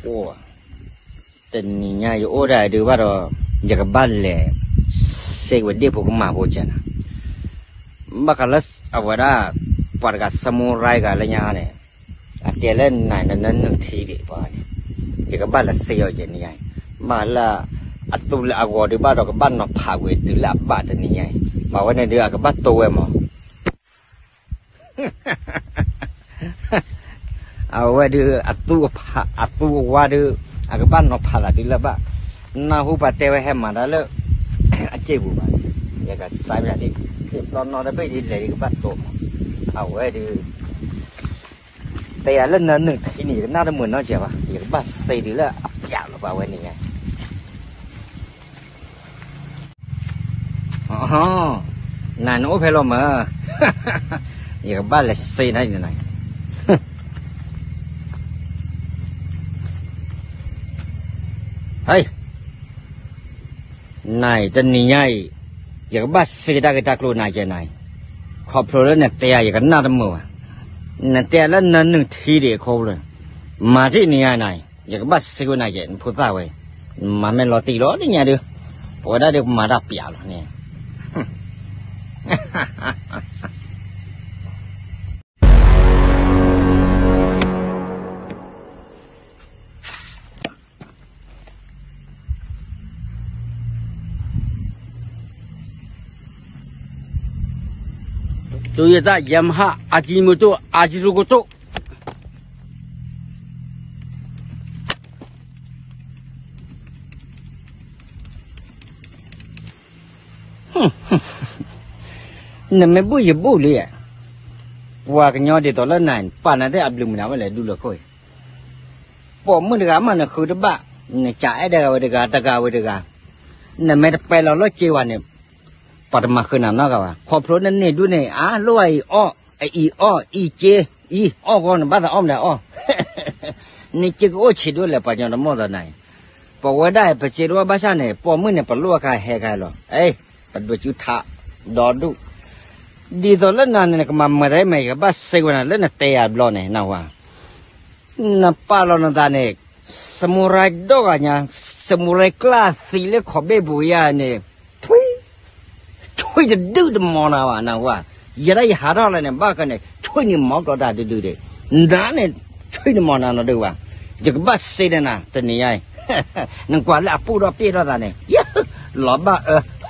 အိၣ်, တနံၤညါယအိၣ်ဒၣ်ဒုးဘၣ်ဒီး, ယကဘၣ်လဲၤစ့ဝဲဒ့ၣ်ဖိကမၢ်ဖိကဲနၤ, ဘၣ်ဃးလၢအဝဲဒၣ်, ပှၤတဂၤ စမူရၢ်ဂၤလၢညါန့ၣ်, အတဲလၢနၤနနၢနုာ်ထံဒံးပှၤန့ၣ်, ယကဘၣ်လဲၤစ့အီၤယဲနံၤညါအံၤ, ဘၣ်လၢအသူလၢအဂီၤဒုးဘၣ်ဒီး ကဘၣ်နီၤဖးကွံာ်တုၤလၢအဘၣ်တနံၤညါအံၤ, ဘၣ်ဝဲန့ၣ်ဒုး အကဘၣ်တိဝဲမး အဝဲဒုး အသူအဖး အသူအဝါဒုး, အကဘၣ်နီၤဖးသးတုၤလၢဘၣ်, နၢ်ဟူပှၤတဲဝဲဟဲမၤတၢ်လၢ အစ့ပူၤဘၣ်, ယကစၢ်ယၤဒ်, သ့ၣ်ပျီနီတဘ့ၣ်ဒ်လဲၣ်ဒ်ကဘၣ်တိမး, အဝဲဒုး တဲယၤလၢနနုာ်ထံန့ၣ် ယကနၣ်တမုာ်နီတစဲးဘၣ်, ယကဘၣ်စ့ဒုးလၢအပျးလီၤဘၣ်ဝဲန့ၣ်ညါ နၤနအိၣ်ဖဲလဲၣ်မး, ယကဘၣ်လဲၤစ့နၤ, နၤတနံၤညါအံၤ, ယကဘၣ်စ့တၢ်ဂ့ၢ်တၢ်ကျိၤနၤယဲနၤအံၤ, ခီဖျိလၢနတဲယၤ ယကနၣ်တမုာ်ဘၣ်, နတဲလၢနနုာ်ထံဒံးအခိၣ်ဖျိ, မၤထံၣ်နံၤညါနၤအံၤ ယကဘၣ်စ့ဝဲနၤယဲ နဖိသၣ်ဝဲ, မၤမဲာ်လီၤတံၢ်လီၤလၢညါဒုး, ပဝဲဒၣ်ဒုးကမၤတၢ်ပျးလီၤန့ၣ် Toyota Yamaha Ajinomoto Ajinomoto နမ့ၢ်ဘူၣ်ယဘူၣ်လံ, ပှၤကညီဒ်သိးလၢနၤ ပာ်နၤသ့ၣ်အဘျုးမနုၤဝဲလဲၣ် ဒူလၢခိၣ်အံၤ, ပိာ်မုၣ်တဂၤမးနဃုတဘၣ်, နကအဲၣ်ဒၣ်ဂၤဝဲတဂၤ တဂၤဝဲတဂၤ, နမ့ၢ်တပဲလီၤလၢစ့ဝဲန့ၣ်, ပှၤတမၤဃုာ်နၤနီတဂၤဘၣ်, ခီဖျိနန့ၢ်ဒူၣ်န့ၣ် အါလိၣ်အအံၤအီၣ်, အအံၤအီၣ် အံၤစ့, အံၤအီၣ်ဂီၢ် နဘၣ်သးအီၣ်မနုၤအီၣ် နစ့ကအိၣ်ဆံးဒိၣ်လဲၣ် ပှၤကညီတမီၢ်သးနၤအံၤ, ပဝဲဒၣ်ပစ့တအိၣ်ဘၣ်ဆၣ်န့ၣ် ပိာ်မုၣ်န့ၣ် ပလိၣ်အခါဟဲခါလီၤ, ပဒိးစုထး, ဒီဒူၣ်, ဒ်သိးလၢနၤန့ၣ် နကမၤမၤတၢ်မ့ၢ် ယကဘၣ်စ့ဝဲနၤလၢနတဲယၤဘျီန့ၣ် နၢ်ဟူဧါ, နပာ်လီၤနသးန့ၣ်, စမူရၢ်ဒီဂၤညါ, စမူရၢ်ကျၢၢ်သံလၢခိးဘ့ၣ်ပူၤယၤန့ၣ်, ထွံၣ် ထွံၣ်တဒုတမီၤနၤဘၣ် နၢ်ဟူဧါ, ယဲဒၣ်ယဟးထီၣ်လၢန့ၣ် ဘၣ်ဃးန့ၣ် ထွံၣ်န့ၣ်မီၤကျီတၢ်ဒုဒုဒံး, နၤန့ၣ် ထွံၣ်န့ၣ်မီၤနၤနီတဒုဘၣ်, ယကဘၣ်စ့ဒီးနၤ တနံၤညါအံၤ, နကွၢ်လၢအပူၣ်ထီၣ်ပ့ၢ်ထီၣ်သးန့ၣ်, လီၤဘၣ်အၢ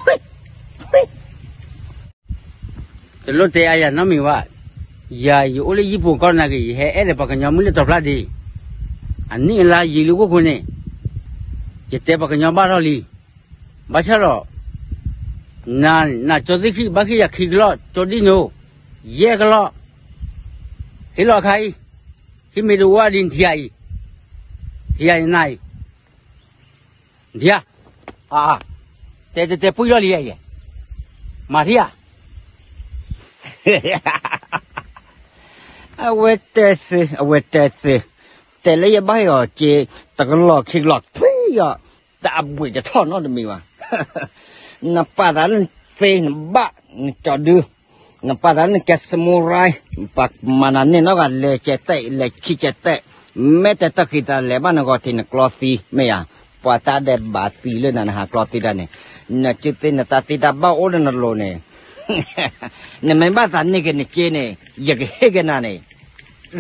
တလိၣ်တဲအါယၤနီတမံၤဘၣ်, ယၤယအိၣ်လၢယံၣ်ပူၤကီၢ်နာ်က့ၤ ယဟဲအဲၣ်ဒီးပှၤကညီမုၢ်လၢတီၤဖျါဒ့, အနံၣ်အလါယံာ်လံခိၣ်ခိၣ်န့ၣ်, ယတဲပှၤကညီဘၣ်ထီၣ်လံ, ဘၣ်ဆၣ်ဒီး, နၤ နကၠီသ့ၣ်ခံ ဘၣ်ဃ့ယၤခံကလီၢ် ကၠီဒံၣ်နိ, ယဲၢ်ကလီၢ်, ဟ့ၣ်လီၤအခါအံၤ, ဟံးမ့ၢ်တဝါဒံးနထံၣ်ဧါအံၤ, ထံၣ်ဧါယနၤအံၤ နထံၣ်ဧါ, အါ, တဲတဲတဲပှံၢ်လီၤလံယဲ, မၤထံၣ်ဧါ, အဝဲတဲသ့ အဝဲတဲသ့, တဲလၢယဘၣ်ဟ့ၣ်အီၤစ့, တကလီၢ်ခံကလီၢ်ထွံၣ်အီၤ, တၢ်အဘှံးတထီၣ်နီတမံၤဘၣ်, နပာ်သးလၢနသ့နဘၣ်, နကၠီဒု နပာ်သးလၢနကဲ စမူရၢ်, ပှၤမၤနၤန့ၢ်နီတဂၤ လဲၤကဲတဲာ် လဲၤခံကဲတဲာ်, မ့ၢ်တဲတၢ်ဃံသးလဲၤဘၣ်နဂီၢ်ထံးနကျီသံ မ့ၢ်ဧါ, ပှၤတၢ်ဒဲးဘးသံလၢနၤ နဟးကျီသံတၢ်န့ၣ်, နစုသ့နတၢ်သံတၢ်ဘၣ်အိၣ်လၢနလိၤန့ၣ်, နမ့ၢ်ဘၣ်သးန့ၢ်က့ၤနစ့န့ၣ် ယကဟ့ၣ်က့ၤနၤန့ၣ်,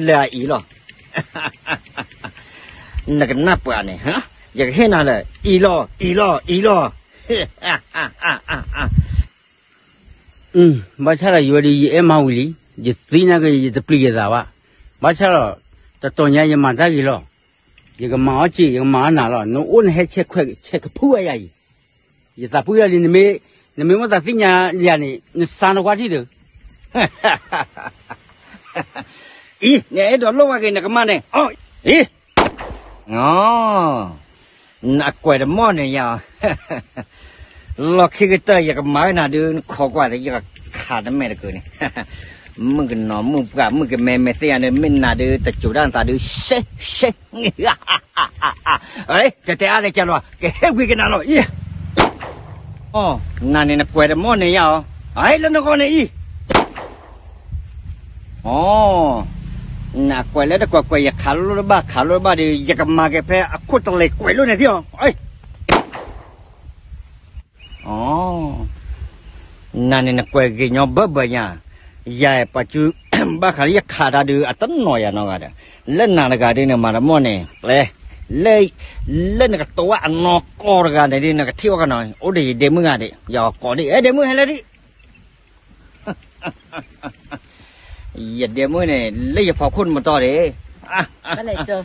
လၢအအံၤလီၤ နကနၢ်ပှၤန့ၣ်, ယကဟ့ၣ်နၤလၢ အံၤလီၤ အံၤလီၤ အံၤလီၤ, ဘၣ်ဆၣ်ဒီးယဝဲဒၣ်ယအဲၣ်မၤဝံၤလံ, ယသံနာ်က့ၤ ယတပျံၤယသးဘၣ်, ဘၣ်ဆၣ်ဒီး, တတီၤညါယမၤတၢ်ဂ့ၤလီၤ, ယကမၤအီၣ်စ့ ယကမၤအီၣ်နၤလီၤ, နအိၣ်နဟဲဆဲးခွဲးဆဲးကဖုအယၤအံၤ, ယသးပှံၢ်လီၤလံ နမ့ၢ်မိၣ်သးသ့ၣ်ညါယၤန့ၣ် နစါနကွၢ်ထံၣ်ဒီး အံၤ နအဲၣ်ဒိးလိၣ်ဝဲက့ၤနကမၢ်န့ၣ်, အံၤ, နအကွဲးတမီၢ်န့ၣ်ယၤ, လီၢ်ခံကတၢၢ် ယကမၤဝဲနၤဒုး နခိးကွၢ်ဒီး ယကခးတမဲာ်တကုာ်န့ၣ်, မုၣ်ကနီၤမုၣ်ပှၢ် မုၣ်ကမဲမဲသ့ၣ်ယၤန့ၣ် မ့ၢ်နၤဒုး တစိၤဒၣ်နသးဒုး ရှဲရှဲ တဲတဲအါလဲၣ်ကလီၤ ကဟဲကွံာ်ကနၤလီၤအံၤ, နၤန့ၣ်နကွဲးတမီၢ်န့ၣ်ယၤအီၤ, လၢနဂီၢ်န့ၣ်အံၤ, အ နကွဲးလၢတကွဲးကွဲး ယခးလိတဘၣ် ခးလိတဘၣ်ဒီး ယကမၤက့ၤဖဲအခိၣ်တလဲၤကွဲးလိန့ၣ်ထံၣ်အီၤ. နၤန့ၣ်နကွဲးဂ့ၤညီဘၢဘၢညါ, ယၤပှၤစု ဘၣ်ဃးလၢယခးတၢ်ဒုး အတနီၢ်ယၤနီတဂၤဒီး, လၢနၤတဂၤဒုးန့ၣ် မၤတမီၢ်န့ၣ် ပျဲ, လၢ, လၢနကတိၤဝဲအနီၢ်ကီၢ်တဂၤန့ၣ်ဒုး နကထံၣ်ဝဲကနီၤ အိၣ်ဒီးယဒဲမုၣ်ဂၤဒံး ယကကိးဒံး အဲ ဒဲမုၣ်ဟဲလၢဒံး ယဒဲမုၣ်န့ၣ် လၢယဖီခိၣ်နမတီၢ်ဒံး,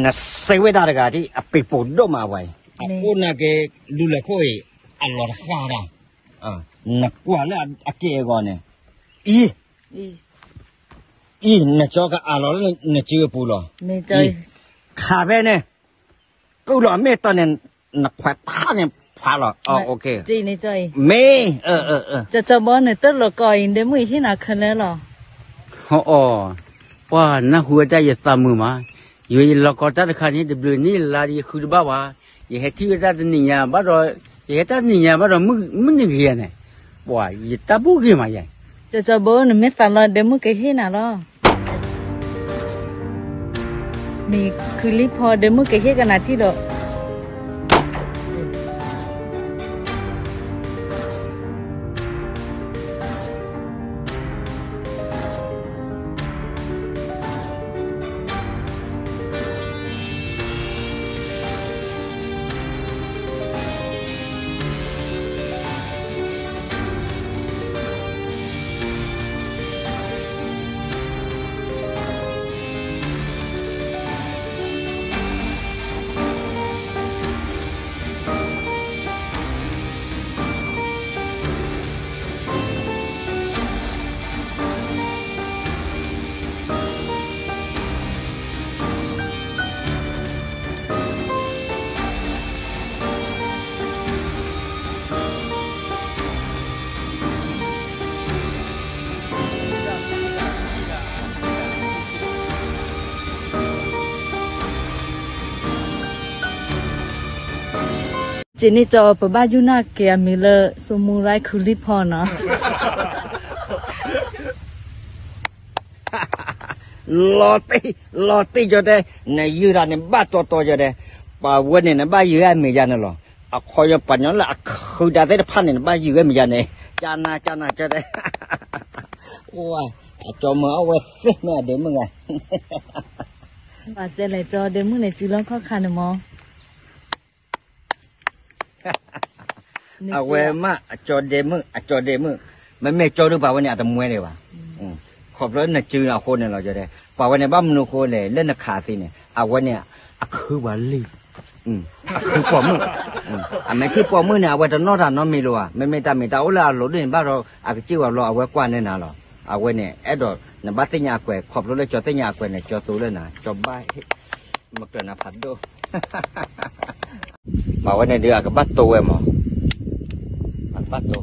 နစဲးဝဲဒၣ်တဂၤဒံး အပ့ၤပိာ်ဒိၣ်မးဝဲအံၤ, အအိၣ်နာ်က့ ဒူလၢခိၣ်အံၤ အလီၢ်တဃၣ်ဒၣ်, နကွၢ်လၢအက့ၢ်အဂီၤန့ၣ်, အံၤ, အံၤ နကၠီကအးလီၤလၢနစုအပူၤလီၤ, အံၤ, ခးဖဲန့ၣ် ကုၢ်လီၤမ့ၢ်တီၢ်န့ၣ် နခွဲးထါန့ၣ်ဖးလီၤ, မ့ၢ်, ကၠီကၠီဘီ နတၢ်လီၤကီအံၤ ဒဲမုၣ်အဟ့ၣ်နၤခဲလၢာ်လီၤ, အီ, ပှၤနၢ်ဟူဝဲတၢ်ယသးမုာ်မး, ယိၤယလီၤကီတၢ်တခါန့ၣ် တဘျုးနံၣ်လါဒီးယဃုတဘၣ်ဘၣ်, ယဟဲထံၣ်ဝဲတၢ်တနံၤညါဘၣ်ဒီး, ယဟဲတၢ်တနံၤညါဘၣ်ဒီး မုၢ်နံၤဂ့ၤန့ၣ်, ပှၤယတၢ်ဘူၣ်ဂ့ၤမးယဲ, ကၠီကၠီဘီ နမ့ၢ်သးလီ ဒဲမုၣ်ကဟ့ၣ်နၤလီၤ မ့ၢ်ခုလံဖီ ဒဲမုၣ်ကဟ့ၣ်ကနၤထံၣ်ဒီး က့န့ၣ်ကၠီ ပဘၣ်ယုၢ်နၢ်က့ၤအမံၤလၢ စိမူရၢ်ခုလံဖီနီၤ လီၤတံၢ်, လီၤတံၢ်ကၠီတဲ, နယုၢ်တၢ်န့ၣ်ဘၣ်တီတီကၠီတဲ, ပှၤဝဲန့ၣ်နဘၣ်ယုၢ်ဝဲအမံၤယါန့ၣ်လီၤ. အခီပညီပှၤကညီလၢအခုးတၢ်သ့ၣ်တဖၣ်န့ၣ် နဘၣ်ယုၢ်ဝဲမံၤယါန့ၣ်, ကၢ်နၤကၢ်နၤကၠီတဲ, အကၠီမၤအီၣ်ဝဲသ့ၣ်မ့ၢ်အဒဲမုၣ်ဂၤ မၤတဲလဲၣ်ကၠီ ဒဲမုၣ်န့ၣ်စုလီၢ်ခီၣ်ခါန့ၣ်မၢ အဝဲမ့ၢ်အကၠီဒဲမုၣ်, အကၠီဒဲမုၣ်, မ့မ့ၢ်ကၠီဒုးပှၤဝဲန့ၣ် အတမွဲဒံးဘၣ်. ခီဖျိနစုအဃိန့ၣ်လီၤ, ပှၤဝဲန့ၣ် ဘၣ်မနုၤအဃိလဲၣ်, လၢနခးသ့န့ၣ် အဝဲန့ၣ် အခုပှၤလံ, အခုပိာ်မုၣ်, အမ့ၢ်ထံၣ်ပိာ်မုၣ်န့ၣ် အဝဲတနီၣ်တၢ်နီတမံၤလၢၤဘၣ်. မ့မ့ၢ်တၢ်မ့ၢ်တၢ်အိၣ်လၢအလိၤဒ်န့ၣ်ဘၣ်ဒီး အကစ့ၢ်ဝဲဘျီ အဝဲကွၢ်န့ၢ်နၤလီၤ. အဝဲန့ၣ် အဲၣ်ဒိးနဘၣ်သ့ၣ်ညါအကွဲး, ခီဖျိလၢကၠီသ့ၣ်ညါအကွဲးန့ၣ် ကၠီသိလၢနၤ, ကၠီဘၣ် မၤကျၢၤနၤဖးဒိၣ်. ပှၤဝဲန့ၣ်ဒုး အကဘၣ်တိဝဲမး, အကဘၣ်တိ,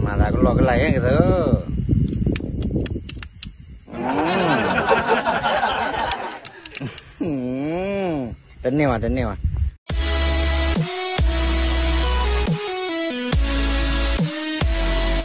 မၤသးကလီကလီယဲၢ်ကသၢ, တန့ၢ်ဘၣ်, တန့ၢ်ဘၣ်.